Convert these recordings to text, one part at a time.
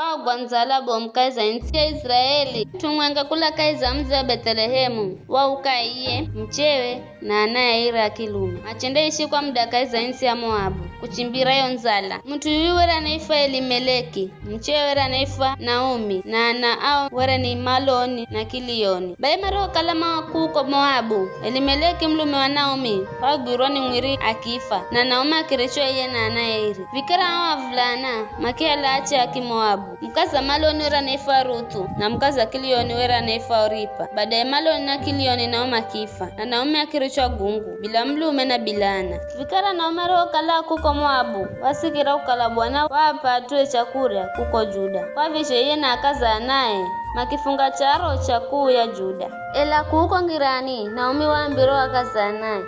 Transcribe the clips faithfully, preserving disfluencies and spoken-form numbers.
Wagwa ndzala bomu kahi za ntsi ya Iziraeli. Mut'u mwenga kula kahi za mudzi wa Bethlehemu, wauka iye, muchewe, na ana airi a kilume. Machendaishi kwa muda kahi za ntsi ya Moabu, kuchimbira yo ndzala. Mut'u yuyu were anaifwa Elimeleki, muchewe were anaifwa Naomi, na ana ao were ni Maloni na Kilioni. Bai marihokala ma kuko Moabu, Elimeleki mulume wa Naomi wagwirwa ni mwiri akifa, na Naomi akirichwa iye na ana airi. Vikara ao avulana makihala ache a Kimoabu. Mukaza Maloni were anaifwa Ruthu, na mukaza Kilioni were anaifwa Oripa. Badaye Maloni na Kilioni nao makifa, na Naomi akirichwa gungu, bila mulume na bila ana. Vikara Naomi arihokala kuko Moabu, wasikira kukala Bwana waap'a at'ue chakurya kuko Juda. Kwa vizho iye na akaza anae makifunga charo cha kuuya Juda. Ela kuko ngirani, Naomi waambira o akaza anae,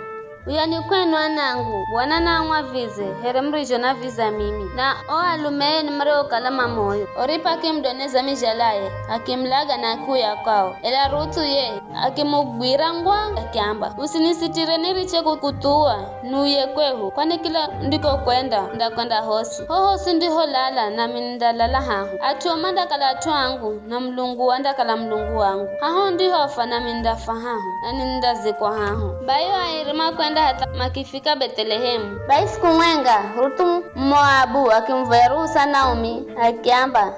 "Uyani kwenu anangu, Bwana naamwavize here murizhonaaviza mimi." Na o alume enu mariokala mamoyo, Oripa akimudoneza mizhalaye, akimulaga na akiuya kwao. Ela Ruthu ye akimugwira ngwa, akiamba, "Usinisitire niriche ku-, kuthuwa, nuye kwehu, kwani kila ndikokwenda, ndakwenda hosi. Hohosi ndiholala, nami nindalala haho. At'u o mandakala at'u angu, na Mulungu andakala Mulungu wangu. Haho ndihofa, nami nindafa haho, na nindazikwa haho." Bai o airi makwenda hatha makifika Bethlehemu. Bai siku mwenga, Ruthu Mumoabu akimuvoya ruhusa Naomi, akiamba,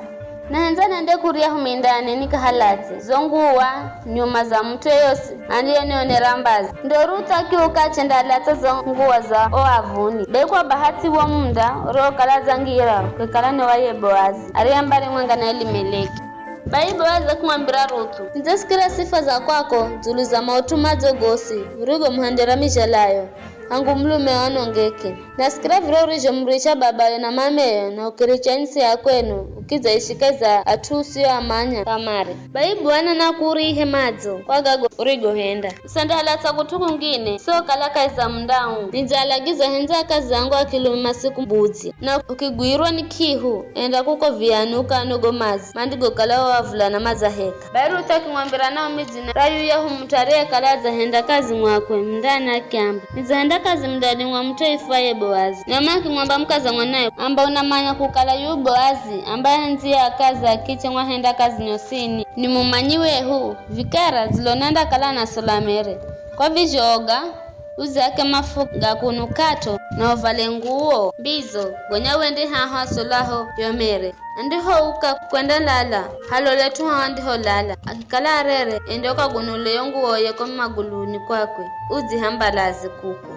"Nahendza nende kurya humindani nikahalatse zo nguwa nyuma za mut'u yeyosi andiyenionera mbazi." Ndo Ruthu akiuka achendalatsa zo nguwa za o avuni. Bai kwa bahathi wo munda uriokala adzangira kwekala ni wa ye Boazi, ariye mbari mwenga na Elimeleki. Bai Boazi akimwambira Ruthu, "Nidzasikira sifa za kwako dzulu za maut'u madzo gosi urigomuhendera mizhalayo, hangu mulume wanongeke. Nasikira virya urizhomuricha babayo na mameyo na ukiricha ntsi ya kwenu, ukidzaishika dza at'u usioamanya kamare. Bai Bwana nakurihe madzo kwa gago urigohenda. Usendahalatsa kut'u kungine, usiokala kahi za munda uu. Nidzalagiza hendza akazi angu a kilume masiku mbudzi, na ukigwirwa ni k'ihu, enda kuko viyani ukanogo madzi, mandigokala o avulana madzaheka." Bai Ruthu akimwambira Naomi dzina ra yuyahu mut'u ariyekala adzahenda kazi mwakwe mundani, akiamba, "Nidzahenda kazi mundani mwa mut'u aifwaye Boazi." Naomi akimwamba mukaza mwanawe, amba, "Unamanya kukala yuyu Boazi, ambaye ndziye akazi akiche mwahenda kazi nyosini, ni mumanyi wehu, vikara dziloni andakala anasola mere. Kwa vizho oga, uzake mafuta ga kunukato, na uvale nguwo mbidzo, gonya wende haho asolaho yo mere. Andihouka kwendalala, halole tu haho andiholala, akikala arere, ende ukagunule yo nguwoye ko maguluni kwakwe, udzihambalaze kuko.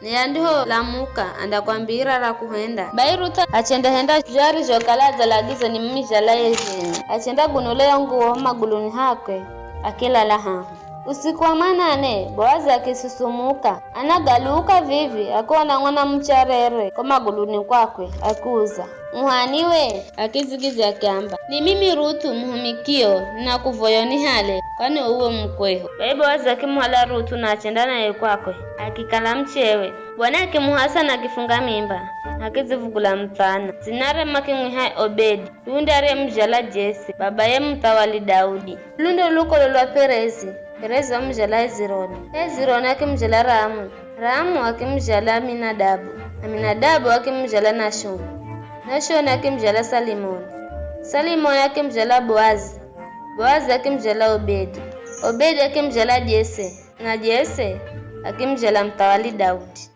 Naye andiholamuka, andakwambira ra kuhenda." Bai Ruthu achendahenda zho arizhokala adzalagizwa ni mizhalaye zhenye. Achendagunula yo nguwo maguluni hakwe, akilala haho. Usiku wa manane, Boazi akisusumuka, anagaluka vivi, akiona mwanamuche arere ko maguluni kwakwe, akiuza, "Uhani we?" Akidzigidzya akiamba, "Ni mimi Ruthu muhumikio, ninakuvoya unihale, kwani uwe mukweho." Bai Boazi akimuhala Ruthu na achenda naye kwakwe, akikala muchewe. Bwana akimuhasa na akifunga mimba, na akidzivugula muthana. Dzinare makimwiha Obedi, yuyu ndiye ariyemuzhala Jese, babaye muthawali Daudi. Ulu ndo lukolo lwa Perezi. Perezi wamuzhala Hezironi. Hezironi akimuzhala Ramu. Ramu akimuzhala Aminadabu. Aminadabu akimuzhala Nashoni. Nashoni akimuzhala Salimoni. Salimoni akimuzhala Boazi. Boazi akimuzhala Obedi. Obedi akimuzhala Jese. Na Jese akimuzhala muthawali Daudi.